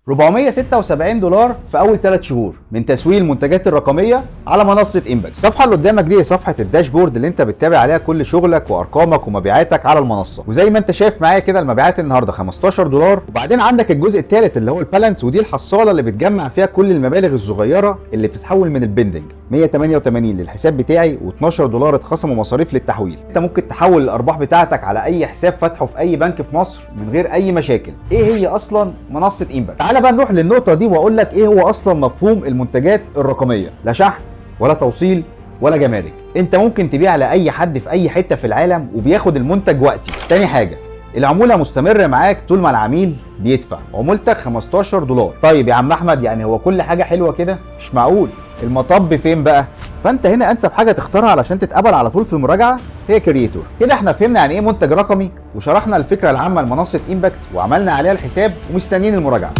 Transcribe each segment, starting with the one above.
476 دولار في اول 3 شهور من تسويق المنتجات الرقمية على منصة Impact. الصفحة اللي قدامك دي هي صفحة ال dashboard اللي انت بتتابع عليها كل شغلك وارقامك ومبيعاتك على المنصه. وزي ما انت شايف معايا كده، المبيعات النهارده 15 دولار. وبعدين عندك الجزء الثالث اللي هو ال balance، ودي الحصاله اللي بتجمع فيها كل المبالغ الصغيرة اللي بتتحول من ال pending، 188 للحساب بتاعي و12 دولار اتخصموا مصاريف للتحويل. انت ممكن تحول الارباح بتاعتك على اي حساب فاتحة في اي بنك في مصر من غير اي مشاكل. ايه هي اصلا منصة Impact؟ تعالى بقى نروح للنقطة دي واقول لك ايه هو اصلا مفهوم المنتجات الرقميه. لا شحن ولا توصيل ولا جمارك، انت ممكن تبيع لاي حد في اي حتة في العالم وبياخد المنتج وقتي. تاني حاجه، العمولة مستمرة معاك طول ما العميل بيدفع، عمولتك 15 دولار. طيب يا عم احمد، يعني هو كل حاجة حلوة كده؟ مش معقول، المطب فين بقى؟ فانت هنا انسب حاجة تختارها علشان تتقبل على طول في المراجعة هي creator. كده احنا فهمنا يعني ايه منتج رقمي، وشرحنا الفكرة العامة لمنصه Impact، وعملنا عليها الحساب، ومستنيين المراجعه.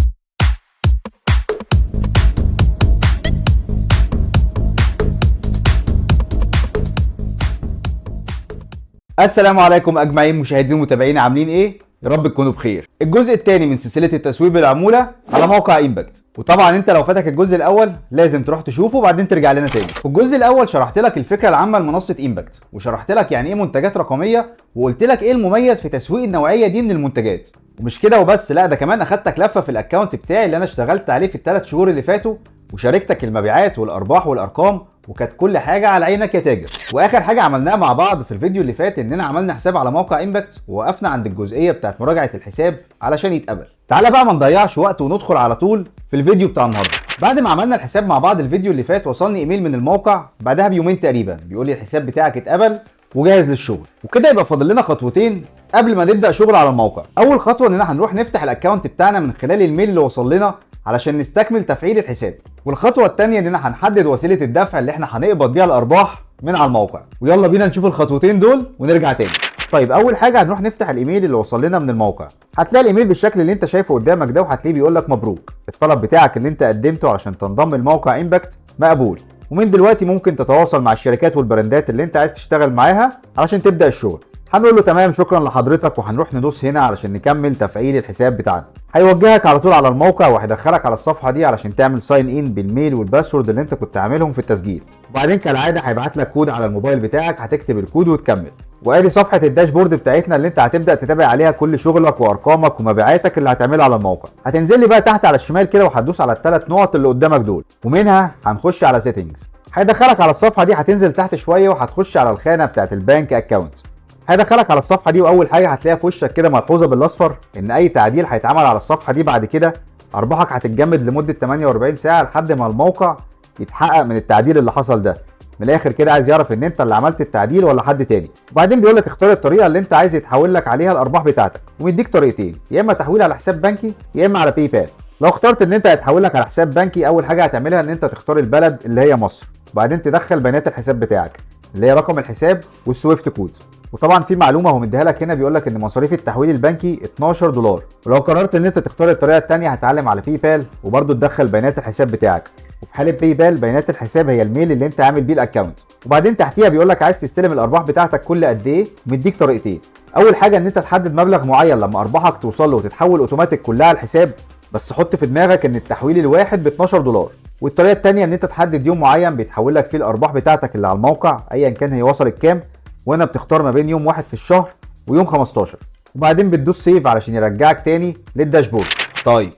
السلام عليكم اجمعين، مشاهدين ومتابعين، عاملين ايه؟ يا رب تكونوا بخير. الجزء الثاني من سلسلة التسويق بالعموله على موقع Impact، وطبعا انت لو فاتك الجزء الاول لازم تروح تشوفه وبعدين ترجع لنا تاني. في الجزء الاول شرحت لك الفكرة العامة لمنصه Impact، وشرحت لك يعني ايه منتجات رقميه، وقلت لك ايه المميز في تسويق النوعية دي من المنتجات. ومش كده وبس، لا ده كمان اخدتك لفه في ال account بتاعي اللي انا اشتغلت عليه في ال3 شهور اللي فاتوا، وشاركتك المبيعات والارباح والارقام، وكانت كل حاجة على عينك يا تاجر. واخر حاجة عملناها مع بعض في الفيديو اللي فات اننا عملنا حساب على موقع Impact، ووقفنا عند الجزئية بتاعت مراجعه الحساب علشان يتقبل. تعالى بقى ما نضيعش وقت وندخل على طول في الفيديو بتاع النهارده. بعد ما عملنا الحساب مع بعض الفيديو اللي فات، وصلني ايميل من الموقع بعدها بيومين تقريبا بيقول لي الحساب بتاعك اتقبل وجاهز للشغل. وكده يبقى فاضل لنا خطوتين قبل ما نبدا شغل على الموقع. اول خطوة اننا هنروح نفتح ال account بتاعنا من خلال ال mail اللي وصل لنا علشان نستكمل تفعيل الحساب، والخطوة الثانية اننا هنحدد وسيلة الدفع اللي احنا هنقبض بيها الارباح من على الموقع. ويلا بينا نشوف الخطوتين دول ونرجع تاني. طيب، اول حاجة هنروح نفتح الايميل اللي وصل لنا من الموقع. هتلاقي الايميل بالشكل اللي انت شايفه قدامك ده، وهتلاقيه بيقول لك مبروك، الطلب بتاعك اللي انت قدمته علشان تنضم لموقع Impact مقبول، ومن دلوقتي ممكن تتواصل مع الشركات والبراندات اللي انت عايز تشتغل معاها علشان تبدا الشغل. هنقول له تمام، شكرا لحضرتك، وهنروح ندوس هنا علشان نكمل تفعيل الحساب بتاعنا. هيوجهك على طول على الموقع وهيدخلك على الصفحة دي علشان تعمل sign in بال mail وال password اللي انت كنت عاملهم في التسجيل. وبعدين كالعادة هيبعت لك كود على الموبايل بتاعك، هتكتب الكود وتكمل. وادي صفحة ال dashboard بتاعتنا اللي انت هتبدا تتابع عليها كل شغلك وارقامك ومبيعاتك اللي هتعملها على الموقع. هتنزل لي بقى تحت على الشمال كده وهتدوس على الثلاث نقط اللي قدامك دول، ومنها هنخش على settings. هيدخلك على الصفحة دي. هتنزل تحت شوية وهتخش على الخانة بتاعت ال bank account. هيدخلك على الصفحة دي، واول حاجة هتلاقيها في وشك كده ملحوظة بالاصفر ان اي تعديل هيتعمل على الصفحة دي بعد كده ارباحك هتتجمد لمدة 48 ساعة لحد ما الموقع يتحقق من التعديل اللي حصل ده. من الاخر كده عايز يعرف ان انت اللي عملت التعديل ولا حد تاني. وبعدين بيقول لك اختار الطريقة اللي انت عايز يتحول لك عليها الارباح بتاعتك، ومديك طريقتين، يا اما تحويل على حساب بنكي يا اما على PayPal. لو اخترت ان انت هيتحول لك على حساب بنكي، اول حاجة هتعملها ان انت تختار البلد اللي هي مصر، وبعدين تدخل بيانات الحساب بتاعك اللي هي رقم الحساب وال SWIFT code. وطبعا في معلومة هو مديها لك هنا، بيقول لك ان مصاريف التحويل البنكي 12 دولار. ولو قررت ان انت تختار الطريقة الثانية، هتعلم على PayPal وبرده تدخل بيانات الحساب بتاعك. وفي حاله PayPal بيانات الحساب هي ال mail اللي انت عامل بيه ال account. وبعدين تحتيها بيقول لك عايز تستلم الارباح بتاعتك كل قد ايه؟ مديك طريقتين، اول حاجة ان انت تحدد مبلغ معين لما ارباحك توصل له وتتحول اوتوماتيك كلها على الحساب، بس حط في دماغك ان التحويل الواحد ب 12 دولار. والطريقة الثانية ان انت تحدد يوم معين بيتحول لك فيه الارباح بتاعتك اللي على الموقع ايا كان هي وصلت كام، وهنا بتختار ما بين يوم 1 في الشهر ويوم 15، وبعدين بتدوس save علشان يرجعك تاني لل dashboard. طيب،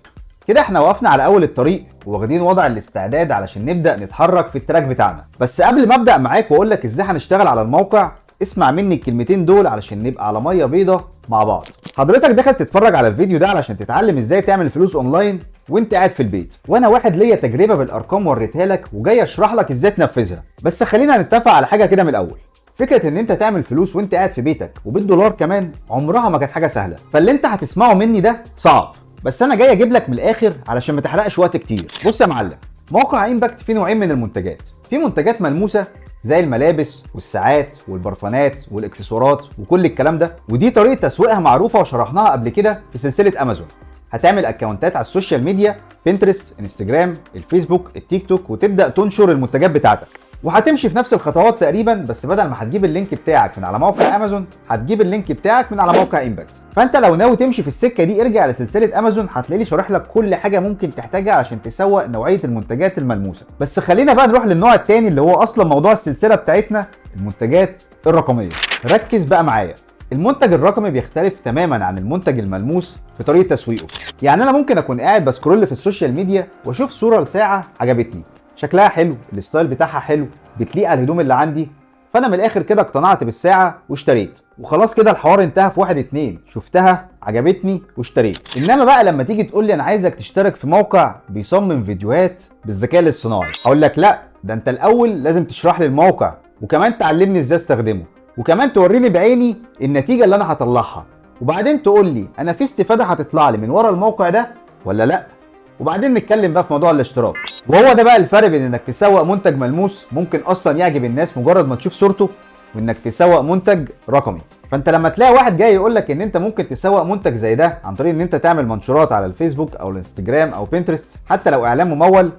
كده احنا وقفنا على اول الطريق وواخدين وضع الاستعداد علشان نبدا نتحرك في ال track بتاعنا. بس قبل ما ابدا معاك واقول لك ازاي هنشتغل على الموقع، اسمع مني الكلمتين دول علشان نبقى على مية بيضة مع بعض. حضرتك داخل تتفرج على الفيديو ده علشان تتعلم ازاي تعمل فلوس اونلاين وانت قاعد في البيت، وانا واحد ليا تجربه بالارقام وريتها لك وجاي اشرح لك ازاي تنفذها. بس خلينا نتفق على حاجة كده من الاول، فكرة ان انت تعمل فلوس وانت قاعد في بيتك وبالدولار كمان عمرها ما كانت حاجة سهله. فاللي انت هتسمعه مني ده صعب، بس انا جاي اجيب لك من الاخر علشان ما تحرقش وقت كتير. بص يا معلم، موقع Impact فيه نوعين من المنتجات. في منتجات ملموسة زي الملابس والساعات والبرفانات والاكسسوارات وكل الكلام ده، ودي طريقه تسويقها معروفة وشرحناها قبل كده في سلسلة امازون. هتعمل اكونتات على ال social media، Pinterest، انستجرام، الفيسبوك، التيك توك، وتبدا تنشر المنتجات بتاعتك. وهتمشي في نفس الخطوات تقريبا، بس بدل ما هتجيب ال link بتاعك من على موقع امازون هتجيب ال link بتاعك من على موقع Impact. فانت لو ناوي تمشي في السكة دي ارجع لسلسلة امازون، هتلاقيني شارح لك كل حاجة ممكن تحتاجها عشان تسوق نوعية المنتجات الملموسة. بس خلينا بقى نروح للنوع الثاني اللي هو اصلا موضوع السلسلة بتاعتنا، المنتجات الرقمية. ركز بقى معايا، المنتج الرقمي بيختلف تماما عن المنتج الملموس في طريقه تسويقه. يعني انا ممكن اكون قاعد ب scroll في ال social media واشوف صوره لساعة عجبتني، شكلها حلو، ال style بتاعها حلو، بتليق على الهدوم اللي عندي، فانا من الاخر كده اقتنعت بالساعة واشتريت، وخلاص كده الحوار انتهى في 1 2، شفتها عجبتني واشتريت. انما بقى لما تيجي تقول لي انا عايزك تشترك في موقع بيصمم فيديوهات بالذكاء الاصطناعي، اقول لك لا، ده انت الاول لازم تشرح لي الموقع، وكمان تعلمني ازاي استخدمه، وكمان توريني بعيني النتيجة اللي انا هطلعها، وبعدين تقول لي انا في استفاده هتطلع لي من ورا الموقع ده ولا لا، وبعدين نتكلم بقى في موضوع الاشتراك. وهو ده بقى الفرق بين انك تسوق منتج ملموس ممكن اصلا يعجب الناس مجرد ما تشوف صورته، وانك تسوق منتج رقمي. فانت لما تلاقي واحد جاي يقول لك ان انت ممكن تسوق منتج زي ده عن طريق ان انت تعمل منشورات على الفيسبوك او الانستجرام او بنترست، حتى لو اعلان ممول،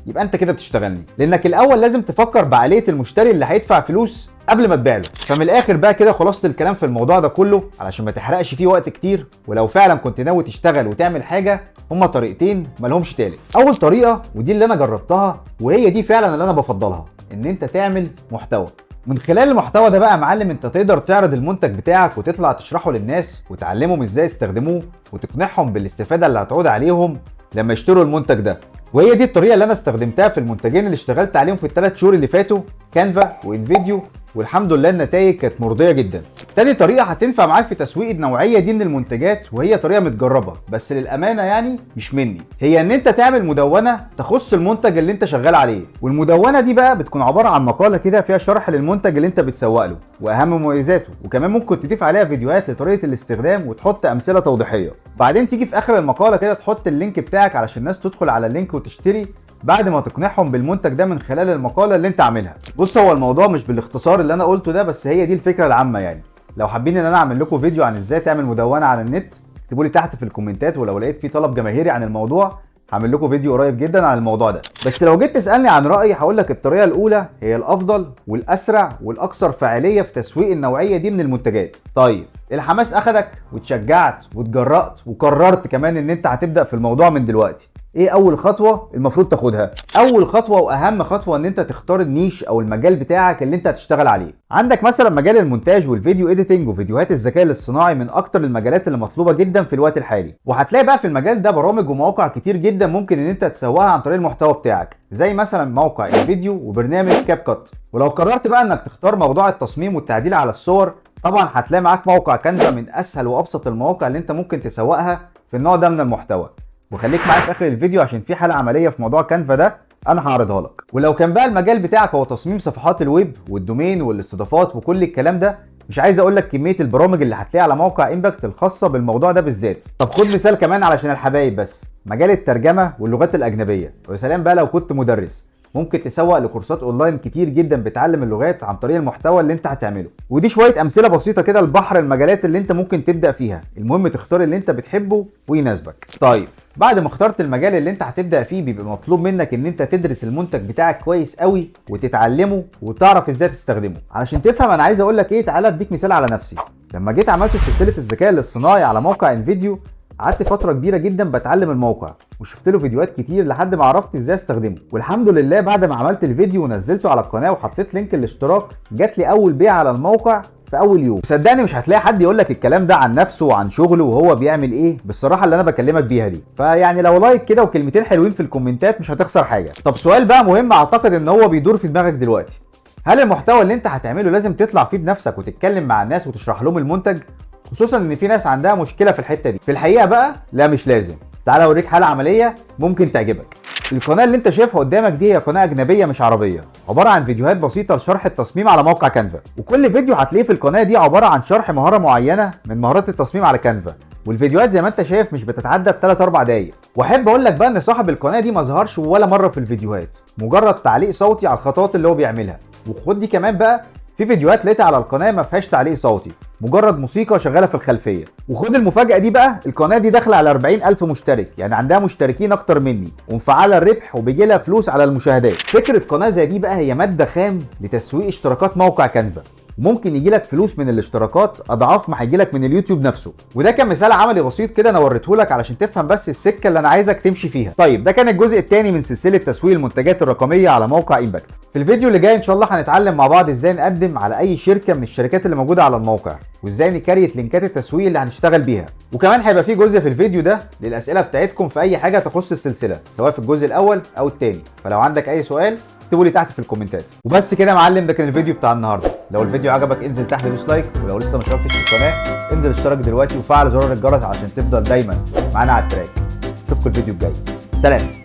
يبقى انت كده بتشتغلني، لانك الاول لازم تفكر بعقلية المشتري اللي هيدفع فلوس قبل ما تبيع له. فمن الاخر بقى كده خلاصه الكلام في الموضوع ده كله، علشان ما تحرقش فيه وقت كتير، ولو فعلا كنت ناوي تشتغل وتعمل حاجة، هما طريقتين مالهمش تالت. اول طريقه، ودي اللي انا جربتها وهي دي فعلا اللي انا بفضلها، ان انت تعمل محتوى. من خلال المحتوى ده بقى يا معلم انت تقدر تعرض المنتج بتاعك وتطلع تشرحه للناس وتعلمهم ازاي يستخدموه وتقنعهم بالاستفاده اللي هتعود عليهم لما يشتروا المنتج ده. وهي دي الطريقة اللي انا استخدمتها في المنتجين اللي اشتغلت عليهم في ال3 شهور اللي فاتوا، Canva و InVideo، والحمد لله النتائج كانت مرضية جدا. تاني طريقه هتنفع معاك في تسويق النوعية دي من المنتجات، وهي طريقه متجربه بس للامانة يعني مش مني، هي ان انت تعمل مدونة تخص المنتج اللي انت شغال عليه. والمدونه دي بقى بتكون عبارة عن مقاله كده فيها شرح للمنتج اللي انت بتسوق له واهم مميزاته، وكمان ممكن تضيف عليها فيديوهات لطريقه الاستخدام وتحط امثلة توضيحيه. بعدين تيجي في اخر المقالة كده تحط ال link بتاعك علشان الناس تدخل على ال link وتشتري بعد ما تقنعهم بالمنتج ده من خلال المقالة اللي انت عاملها. بص، هو الموضوع مش بالاختصار اللي انا قلته ده، بس هي دي الفكرة العامة. يعني لو حابين ان انا اعمل لكم فيديو عن ازاي تعمل مدونة على النت، اكتبوا لي تحت في الكومنتات، ولو لقيت في طلب جماهيري عن الموضوع هعمل لكم فيديو قريب جدا عن الموضوع ده. بس لو جيت تسالني عن رايي هقول لك الطريقة الاولى هي الافضل والاسرع والاكثر فاعلية في تسويق النوعية دي من المنتجات. طيب الحماس اخدك واتشجعت واتجرأت وقررت كمان ان انت هتبدا في الموضوع من دلوقتي، ايه اول خطوة المفروض تاخدها؟ اول خطوة واهم خطوة ان انت تختار ال niche او المجال بتاعك اللي انت هتشتغل عليه. عندك مثلا مجال المونتاج وال video editing وفيديوهات الذكاء الاصطناعي من اكتر المجالات اللي مطلوبه جدا في الوقت الحالي، وهتلاقي بقى في المجال ده برامج ومواقع كتير جدا ممكن ان انت تسوقها عن طريق المحتوى بتاعك، زي مثلا موقع InVideo وبرنامج CapCut. ولو قررت بقى انك تختار موضوع التصميم والتعديل على الصور، طبعا هتلاقي معاك موقع Canva من اسهل وابسط المواقع اللي انت ممكن تسوقها في النوع ده من المحتوى. وخليك معايا في اخر الفيديو عشان في حاله عملية في موضوع Canva ده انا هعرضها لك. ولو كان بقى المجال بتاعك هو تصميم صفحات الويب وال domain والاستضافات وكل الكلام ده، مش عايز اقول لك كمية البرامج اللي هتلاقيها على موقع Impact الخاصة بالموضوع ده بالذات. طب خد مثال كمان علشان الحبايب، بس مجال الترجمة واللغات الاجنبية. ويا سلام بقى لو كنت مدرس، ممكن تسوق لكورسات اونلاين كتير جدا بتعلم اللغات عن طريق المحتوى اللي انت هتعمله. ودي شوية امثلة بسيطة كده لبحر المجالات اللي انت ممكن تبدا فيها، المهم تختار اللي انت بتحبه ويناسبك. طيب بعد ما اخترت المجال اللي انت هتبدا فيه، بيبقى مطلوب منك ان انت تدرس المنتج بتاعك كويس قوي وتتعلمه وتعرف ازاي تستخدمه. علشان تفهم انا عايز اقول لك ايه، تعالى اديك مثال على نفسي. لما جيت عملت سلسلة الذكاء الاصطناعي على موقع InVideo، قعدت فترة كبيرة جدا بتعلم الموقع وشفت له فيديوهات كتير لحد ما عرفت ازاي استخدمه. والحمد لله بعد ما عملت الفيديو ونزلته على القناة وحطيت link الاشتراك، جات لي اول بيع على الموقع في اول يوم. صدقني مش هتلاقي حد يقول لك الكلام ده عن نفسه وعن شغله وهو بيعمل ايه بالصراحه اللي انا بكلمك بيها دي. فيعني لو like كده وكلمتين حلوين في الكومنتات مش هتخسر حاجة. طب سؤال بقى مهم اعتقد ان هو بيدور في دماغك دلوقتي، هل المحتوى اللي انت هتعمله لازم تطلع فيه بنفسك وتتكلم مع الناس وتشرح لهم المنتج؟ خصوصا ان في ناس عندها مشكلة في الحتة دي. في الحقيقة بقى لا، مش لازم. تعالى اوريك حاله عملية ممكن تعجبك. القناة اللي انت شايفها قدامك دي هي قناة اجنبية مش عربية، عبارة عن فيديوهات بسيطة لشرح التصميم على موقع Canva، وكل فيديو هتلاقيه في القناة دي عبارة عن شرح مهارة معينة من مهارات التصميم على Canva، والفيديوهات زي ما انت شايف مش بتتعدى 3-4 دقايق. واحب اقول لك بقى ان صاحب القناة دي ما ظهرش ولا مرة في الفيديوهات، مجرد تعليق صوتي على الخطوات اللي هو بيعملها. وخد دي كمان بقى، في فيديوهات لقيتها على القناة ما فيهاش تعليق صوتي، مجرد موسيقى شغالة في الخلفية. وخد المفاجاة دي بقى، القناة دي داخله على 40,000 مشترك، يعني عندها مشتركين اكتر مني، ومفعله الربح وبيجي لها فلوس على المشاهدات. فكرة قناة زي دي بقى هي مادة خام لتسويق اشتراكات موقع كانفا، وممكن يجي لك فلوس من الاشتراكات اضعاف ما هيجي لك من اليوتيوب نفسه. وده كان مثال عملي بسيط كده انا وريته لك علشان تفهم بس السكة اللي انا عايزك تمشي فيها. طيب ده كان الجزء الثاني من سلسلة تسويق المنتجات الرقمية على موقع ايمباكت. في الفيديو اللي جاي ان شاء الله هنتعلم مع بعض ازاي نقدم على اي شركة من الشركات اللي موجودة على الموقع، وازاي ن create لينكات التسويق اللي هنشتغل بيها. وكمان هيبقى في جزء في الفيديو ده للاسئلة بتاعتكم في اي حاجة تخص السلسلة، سواء في الجزء الاول او الثاني. فلو عندك اي سؤال اكتبوا لي تحت في الكومنتات. وبس كده يا معلم، ده كان الفيديو بتاع النهارده. لو الفيديو عجبك انزل تحت دوس like، ولو لسه ما اشتركتش في القناة انزل اشترك دلوقتي وفعل زرار الجرس عشان تفضل دايما معانا على ال track. اشوفكم الفيديو الجاي، سلام.